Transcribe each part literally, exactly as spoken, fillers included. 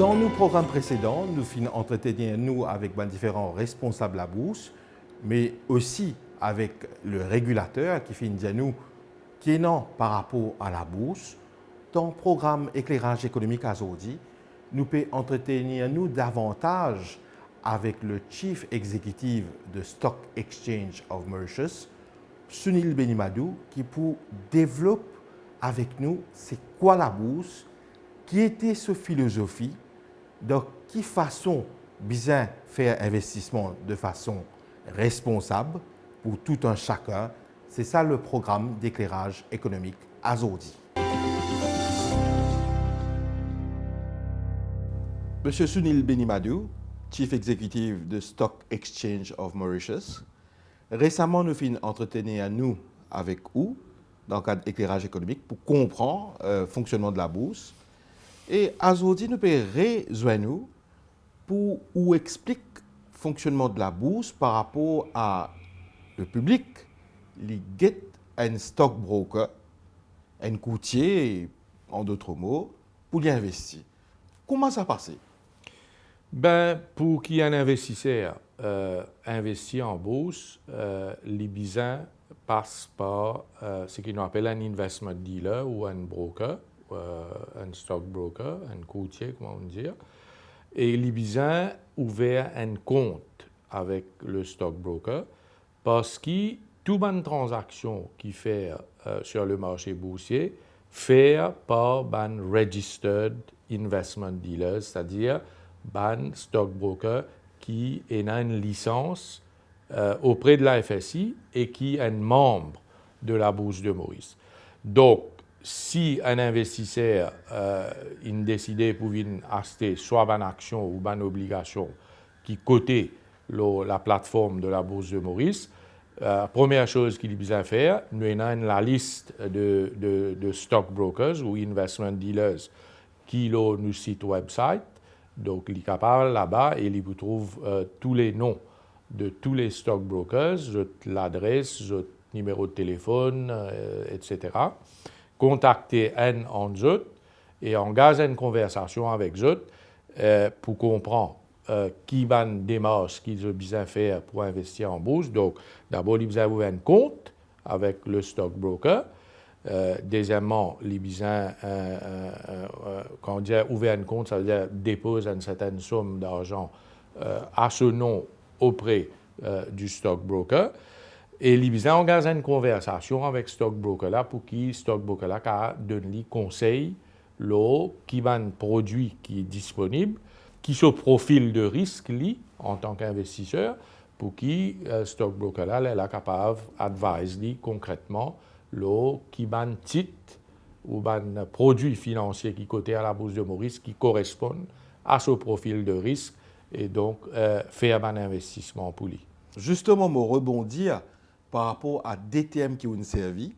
Dan nou program presedan, nou finn antretenir nou avek bann diferan responsab labours, me osi avek le regilater ki finn dir nou ki ena par rapor a labours. Dan program Ekleraz Ekonomik azordi, nou pe antretenir nou davantaz avek le Chief Executive de Stock Exchange of Mauritius, Sunil Benimadou, ki pou devlop avek nou se kwa labours, ki ete so filozofi, dan ki fason bizin fer investisman de fason responsab pou tou enn sakenn. Se sa le program d'Ekleraz Ekonomik azordi. Misie Sunil Benimadou, Chief Executive de Stock Exchange of Mauritius, resaman nou finn antretenir nou avek ou dan kad Ekleraz Ekonomik pou konpran, eh, fonksionnman de labours. E azordi nou pe rezwenn ou pou ou explik fonksionnman de labours par rapor a le piblik, li get enn stockbroker, enn kourtie, an dot mo, pou li investi. Kouma sa pase? Ben, pou ki enn investiser, eh, investi an bours, eh, li bizin pas par, eh, seki nou apel enn investment dealer ou enn broker, eh, enn stockbroker, enn kourtie, kouma nou dir. E li bizin ouver enn kont avek le stockbroker, parski tou bann tranzaksion ki fer, eh, sur le marse boursie, fer par bann registered investment dealers, setadir bann stockbroker ki ena enn lisans, eh, opre de la F S I e ki enn manm de la Bourse de Maurice. Donk, si enn investiser, eh, inn deside pou vinn aste swa bann aksion ou bann obligasion ki kote lor la platform de la Bourse de Maurice, eh, premie soz ki li bizin fer, nou ena enn lalis de, de, de stockbrokers ou investment dealers ki lor nou sit website. Donk, li kapav al laba e li pou trouv, eh, tou le non de tou le stockbrokers, zot ladres, zot nimero de telefonn, eh, et cetera. Kontakte enn ant zot e angaz enn konversasion avek zot, eh, pou konpran, eh, ki bann demars ki zot bizin fer pou investi an bours. Donk, dabor, li bizin ouver enn kont avek le stockbroker. Eh, dezieman, li bizin, eh, eh, eh, eh, kan nou dir ouver enn kont, savedir depoz enn sertenn som darzan, eh, a so non opre, eh, di stockbroker. E li bizin angaz enn konversasion avek stockbroker la pou ki stockbroker la kapav donn li konsey lor ki bann prodwi ki disponib, ki so profil de risk li, antan ki investiser, pou ki, eh, stockbroker la, lerla kapav advise li konkretman lor ki bann tit ou bann prodwi finansie ki kote a la Bourse de Maurice ki koresponn a so profil de risk e donk, eh, fer bann investisman pou li. Zisteman, mo rebondi par rapor a de term ki ou'nn servi.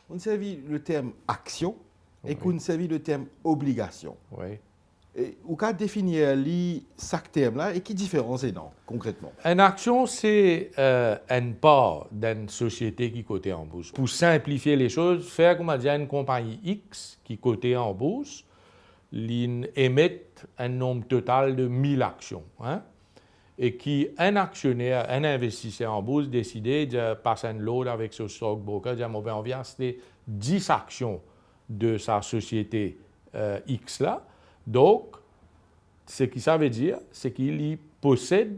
Ou'nn servi le term aksion e Wi. Ou'nn servi le term obligasion. Wi. E ou kapav definir li sak term la e ki diferans ena konkretman? Enn aksion, se, eh, enn par dan enn sosiete ki kote an bours. Pou sinplifie lesoz, fer kouma dir enn konpagni X ki kote an bours, li emet enn nonb total de mil aksion, hein? E ki enn aksioner, enn investiser an bours deside, dir, pas enn lord avek so stockbroker, dir, mo pe anvi aste dis aksion de sa sosiete, eh, X la. Donk, seki sa vedir, seki li posed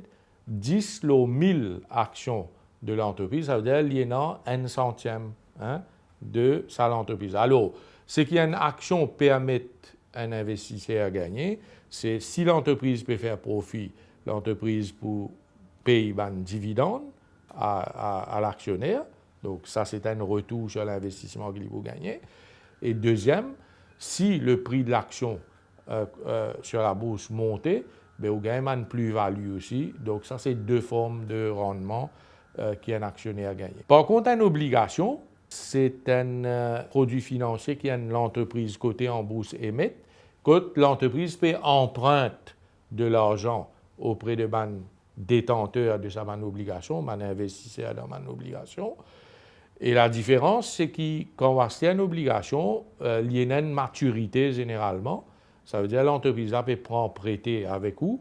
dis lor mil aksion de lantrepriz, savedir li ena enn santiem, hein, de sa lantrepriz. Alor, seki enn aksion permet enn investiser gagne, se si lantrepriz pe fer profi, lantrepriz pou pey bann dividann a, a, a laksioner. Donk, sa, se enn retour sur l'investissement ki li pou gagne. E deziem, si le pri de laksion, eh, eh, sur la bourse monte, be, ou gagn bann plus-value osi. Donk, sa, se de form de randman, eh, ki enn aksioner gagne. Par kont, enn obligasion, se enn, eh, prodwi finansie ki enn lantrepriz kote an bours emet, kot lantrepriz pe anprint de larzan opre de bann detanter de sa bann obligasion, bann investiser dan bann obligasion. E la diferans, se ki kan ou aste enn obligasion, eh, li ena enn matirite zeneralman, Savedir lantrepriz la pe pran prete avek ou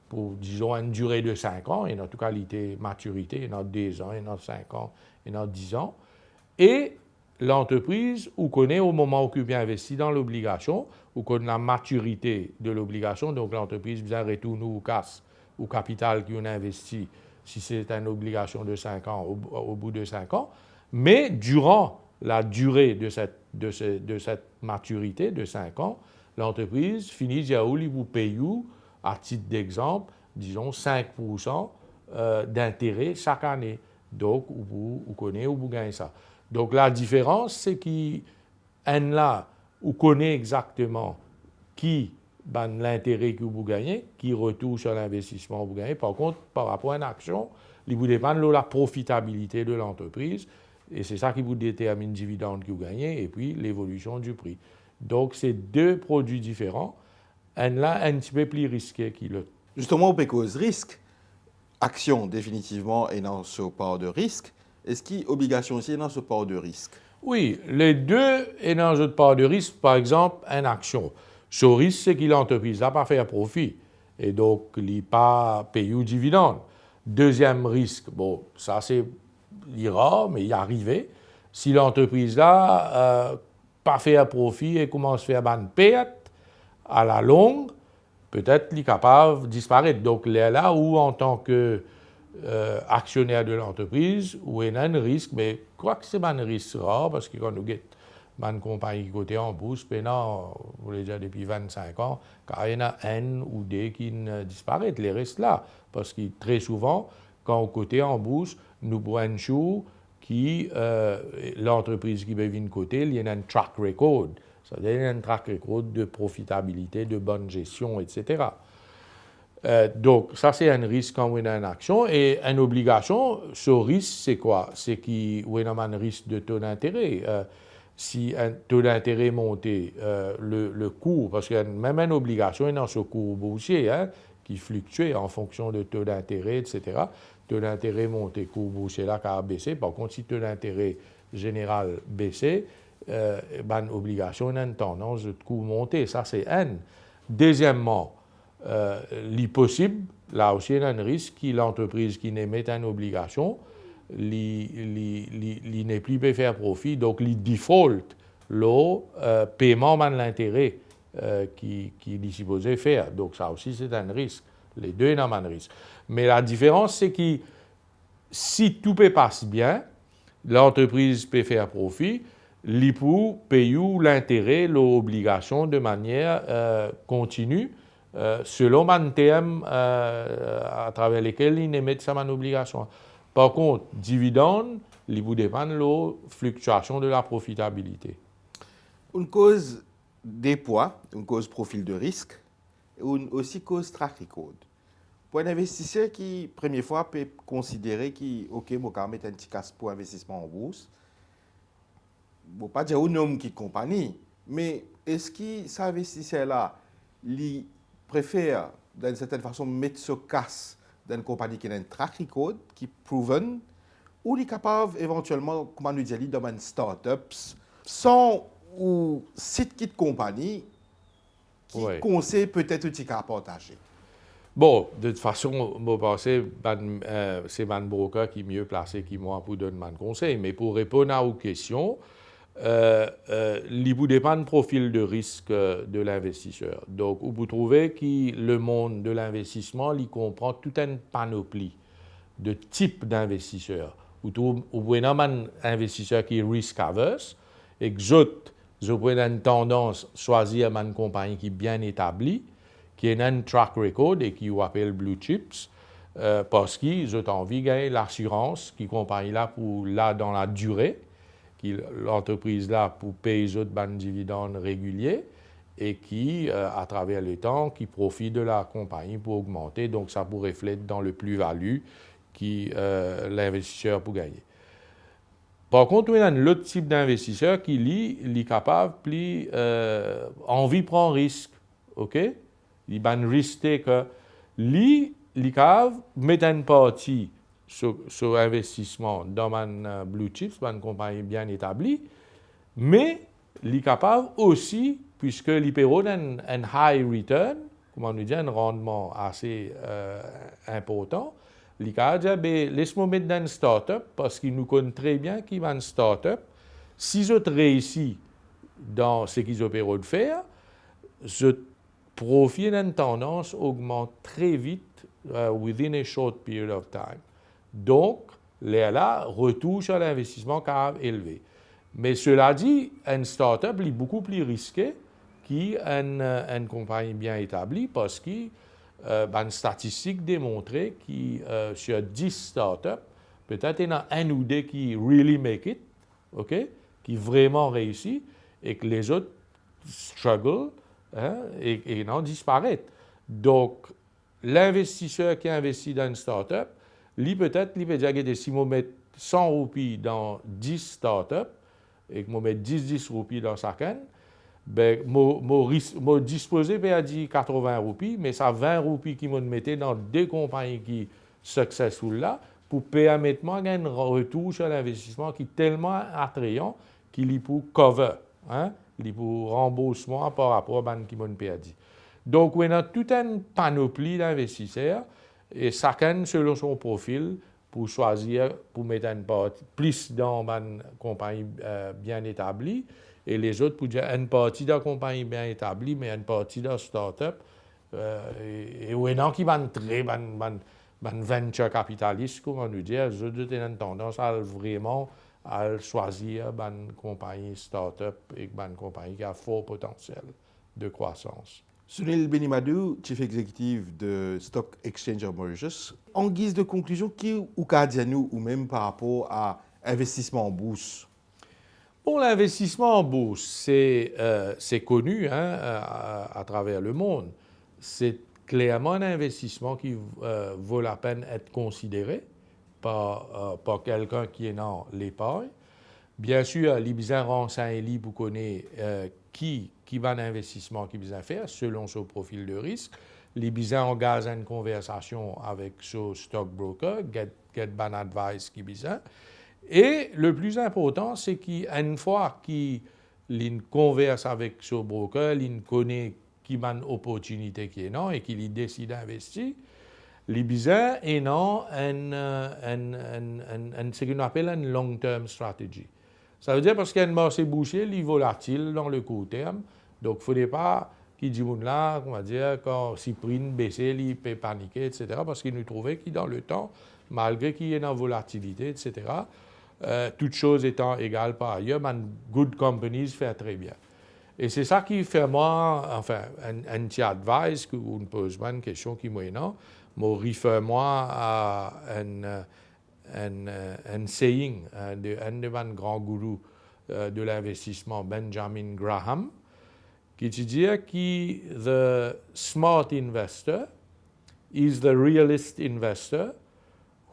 pou, dizon, enn dire de sink an, e an tou ka li te matirite, ena de zan, ena sink an, ena diz an. E lantrepriz, ou kone, o moman ou ki pe investi dan lobligasion, ou konn lamatirite de lobligasion, donk lantrepriz bizin retourn ou kas, ou kapital ki ou'nn investi, si se enn obligasion de sink an, o, o bout de sink an. Me diran la dire de set, de se, de set matirite de sink an, lantrepriz fini dir ou li pou pey ou, a tit degzanp, dizon, sink poursan, eh, dintere sak ane. Donk, ou pou, ou kone, ou pou gagn sa. Donk, ladiferans, se ki enn la, ou kone exakteman ki bann lintere ki ou pou gagne, ki retour sur l'investissement ou pou gagne. Par kont, par rapor a enn aksion, li pou depann lor laprofitabilite de lantrepriz, e se sa ki pou determinn dividann ki ou gagne, epi levolision di pri. Donk, se de prodwi diferan. Enn la enn tipe pli riske ki lot. Zisteman, ou pe koz risk. Aksion, definitivman, ena so par de risk. Eski obligasion osi ena so par de risk? Wi, le de ena zot par de risk. Par exanp, enn aksion, so risk se ki lantrepriz la pa fer profi, e donk li pa pey ou dividann. Deziem risk, bon, sa se, li rar, me li arive, si lantrepriz la, eh, pa fer profi e koumans fer bann pert, a la long, petet li kapav disparet. Donk, lerla ou, antan ke, eh, aksioner de lantrepriz, ou ena enn risk, me kwak se bann risk rar, parski kan nou get bann konpagni ki kote an bours, pena, vouledir depi vinn-sink an, kan ena enn ou de ki'nn disparet, leres la, parski tre souvan, kan ou kote an bours, nou pou ensure ki, eh, lantrepriz ki pe vinn kote, li ena enn track record. Savedir li ena enn track record de profitabilite, de bonn gestion, et cetera. Eh, donk, sa se enn risk kan ou ena enn aksion, e enn obligasion, so risk se kwa? Se ki ou ena bann risk de to dintere. Eh, si enn to dintere monte, eh, le, le kour, parski enn, mem enn obligasion ena so kour boursie, hein, ki fliktie an fonksion de to dintere, et cetera. To dintere monte, kour boursie la kapav bese. Par kont, si to dintere zeneral bese, eh, bann obligasion ena enn tandans zot kour monte. Sa se enn. Dezieman, eh, li posib, la osi ena enn risk ki lantrepriz ki'nn emet enn obligasion, li, li, li, li nepli pe fer profi, donk li default lor, eh, peyman bann lintere, eh, ki, ki li sipoze fer. Donk sa osi se enn risk. Le de ena bann risk. Me ladiferans se ki si tou pe pas bien, lantrepriz pe fer profi, li pou pey ou lintere lor obligasion de manier, eh, kontini, eh, selon bann term, eh, atraver lekel li'nn emet sa bann obligasion. Par kont, dividann, li pou depann lor fliktiasion de laprofitabilite. Ou'nn koz de pwa, ou'nn koz profil de risk, e ou'nn osi koz track record. Pou enn investiser ki premie fwa pe konsidere ki, ok, mo kapav met enn ti kas pou investisman an bours, mo pa dir ou nom ki konpagni, me eski sa investiser la, li prefer, dan enn sertenn fason, met so kas dan enn konpagni ki ena enn track record, ki proven, ou li kapav evantielman, kouma nou dir li, dan bann startups, san ou sit ki konpagni, ki konsey petet ou ti kapav partaze? Bon, de tout fason, mo panse bann, eh, se bann broker ki mie plase ki mwa pou donn bann konsey. Me pou reponn a ou kestion, eh, eh, li pou depann profil de risk, eh, de linvestiser. Donk, ou pou trouve ki lemond de linvestisman, li konpran tou enn panopli de tip dinvestiser. Ou trouv, ou pou ena bann investiser ki risk averse, ek zot, zot pou ena enn tandans swazir bann konpagni ki bien etabli, ki ena enn track record e ki ou apel blue chips, eh, parski zot anvi gagn lasirans ki konpagni la pou la dan ladire, ki lantrepriz la pou pey zot bann dividann regilie e ki, eh, atraver letan, ki profi de lakonpagni pou ogmante, donk sa pou reflet dan le plus-value ki, eh, linvestiser pou gagne. Par kont, ou ena enn lot tip dinvestiser ki li, li kapav pli, eh, anvi pran risk, ok? Li bann risk taker, li, li kapav met enn parti so, so investisman dan bann, eh, blue chips, bann konpagni bien etabli, me Li kapav osi, piske li pe rod enn, enn high return, kouma nou dir, enn randman ase, eh, inportan, li kapav dir, "Be, les mo met dan enn startup, parski nou konn tre bien ki bann startup, si zot reisi dan seki zot pe rod fer, zot profi ena enn tandans ogmant tre vit, eh, within a short period of time." Donk, lerla, retour sir linvestisman kapav elve. Me seladi, enn startup, li boukou pli riske ki enn, eh, enn konpagni bien etabli, parski, eh, bann statistik demontre ki, eh, sir dis startup, petet ena enn ou de ki really make it, ok, ki vreman reisi, ek lezot struggle, hein, e, e ena disparet. Donk, linvestiser ki investi dan enn startup, li petet, li pe dir, "Gete, si mo met san roupi dan dis startup, ek mo met dis, dis roupi dan sakenn, be, mo, mo ris-, mo dispoze perdi katrovin roupi, me sa vin roupi ki mo mete dan de konpagni ki successful la, pou permet mwa gagn enn retour sir linvestisman ki telman atrayan ki li pou cover, hein, li pou ranbours mwa par rapor bann ki mo perdi." Donk, ou ena tou enn panopli linvestiser, e sakenn selon so profil, pou swazir, pou met enn parti plis dan bann konpagni, eh, bien etabli, e lezot pou dir enn parti dan konpagni bien etabli, me enn parti dan startup, eh, e, e ou ena ki bann tre, bann, bann, bann venture capitalists, kouma nou dir, zot, zot ena enn tandans al vreman, al swazir bann konpagni startup ek bann konpagni ki a for potansiel de krwasans. Sunil Benimadou, Chief Executive de Stock Exchange of Mauritius. An giz de konklizion, ki ou kapav dir nou ou mem par rapor a investisman an bours? Bon, linvestisman an bours, se, eh, se koni, hein, eh, a, atraver lemond. Se klerman enn investisman ki, eh, vo lapenn et konsidere par, eh, par kelkenn ki ena lepargn. Biensir, li bizin ransegn li pou kone, eh, ki, ki bann investisman ki bizin fer selon so profil de risk. Li bizin angaz enn konversasion avek so stockbroker, get, get bann advice ki bizin. E le pli inportan, se ki enn fwa ki linn konvers avek so broker, linn kone ki bann oportinite ki ena e ki li desid investi, li bizin ena enn, enn, enn, enn, enn, seki nou apel enn long term strategy. Savedir parski enn marse boursie, li volatil dan le kour term, donk fode pa ki dimoun la, kouma dir, kan si pri inn bese, li pe panike, et cetera, parski nou trouve ki dan letan, malgre ki ena volatilite, et cetera, eh, tout soz etan egal par ayer, bann good companies fer tre bien. E se sa ki fer mwa, anfin, enn, enn ti advice ki ou'nn poz mwa enn kestion ki mo ena, mo refer mwa a enn, enn, enn saying, eh, de enn de bann gran gourou, eh, de linvestisman, Benjamin Graham, ki ti dir ki the smart investor is the realist investor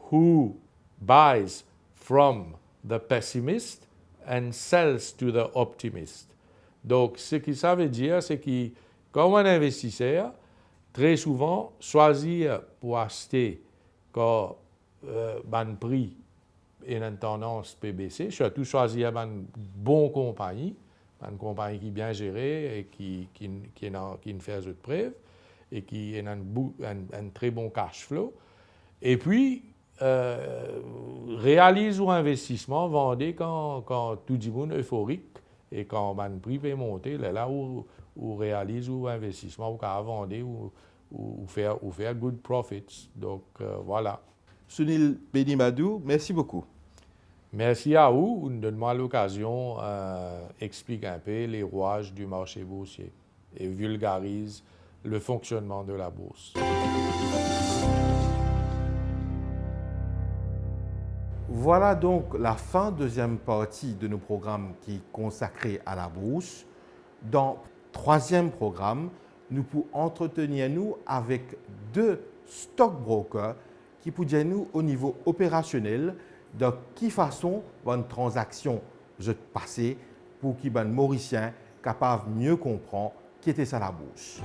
who buys from the pessimist and sells to the optimist. Donk, seki sa ve dir, se ki kan ou enn investiser, tre souvan, swazir pou aste kan, eh, bann pri ena enn tandans pe bese, sirtou swazir bann bon konpagni, bann konpagni ki bien zere e ki, ki, ki ena, ki inn fer zot prev e ki ena enn bou-, enn, enn tre bon cash flow. Epi, eh, realiz ou investisman, vande kan, kan tou dimoun euforik e kan bann pri pe monte, lerla ou, ou realiz ou investisman, ou kapav vande, ou, ou, ou fer, ou fer good profits. Donk, eh, vwala. Sunil Benimadou, mersi boukou. Mersi a ou, ou'nn donn mwa lokazion, eh, explik inpe les rouages du marché boursier et vulgarise le fonctionnement de la bourse. Vwala donk lafin deziem parti de nou program ki konsakre a labours. Dan trwaziem program, nou pou antretenir nou avek de stockbroker ki pou dir nou o nivo operasionel dan ki fason bann tranzaksion zot pase pou ki bann Morisien kapav mie konpran ki ete sa labours.